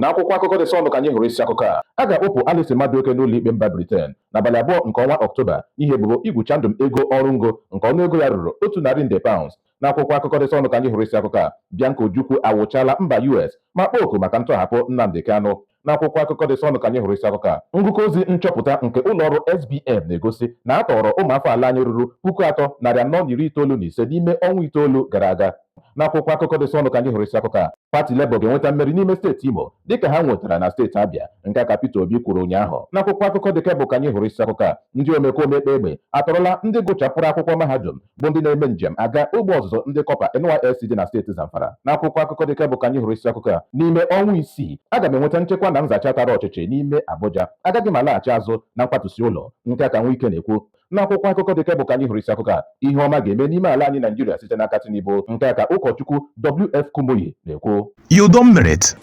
N'akwụkwọ akụkọ The Sun ka anyị hụrụ isi akụkọ a: a ga-akpụpụ Alison Madueke n'ụlọ ikpe mba Britain n'abalị 2 nke ọnwa Ọktoba n'ihi ebubo igwu chandum ego ọrụ ngo nke ọnụego ya ruru £100 nde. N'akwụkwọ akụkọ The Sun ka anyị hụrụ isi akụkọ a: Bianca Ojukwu awụchala mba US ma kpọọ oku maka ntọhapụ Nnamdi Kanu. N'akwụkwọ akụkọ The Sun ka anyị hụrụ isi akụkọ a: ngụkọ ozi nchọpụta nke ụlọọrụ SBM na-egosi na a tọrọ ụmụafọ ala anyị ruru 3495 n'ime ọnwa 9 gara aga. N'akwụkwọ akụkọ The Sun ka anyị hụrụ isi akụkọ a: pati Labour ga-enweta mmeri n'ime steeti Imo dịka ha nwetara na steeti Abia. Nke a ka Peter Obi kwuru ụnyaahụ. N'akwụkwọ akụkọ The Cable ka anyị hụrụ isi akụkọ a: ndị omekome ekpe egbe atọrọla ndị gụchapụrụ akwụkwọ mahadum bụ ndị na-eme njem aga ogbe ọzụzụ ndị kọpa NYSC dị na steeti Zamfara. N'akwụkwọ akụkọ The Cable ka anyị hụrụ isi akụkọ a: n'ime ọnwa 6, aga m enweta nchekwa na nzacha tara ọchịchị n'ime Abuja, agaghị m alaghachi azụ na nkwatụsi ụlọ. Nke a ka Wike na-ekwu. N'akwụkwọ akụkọ The Cable ka anyị hụrụ isi akụkọ a: ihe ọma ga-eme n'ime ala anyị Naijiria site n'aka Tinubu. Nke a ka ụkọchukwu WF Kumuyi na-ekwu. You don merit.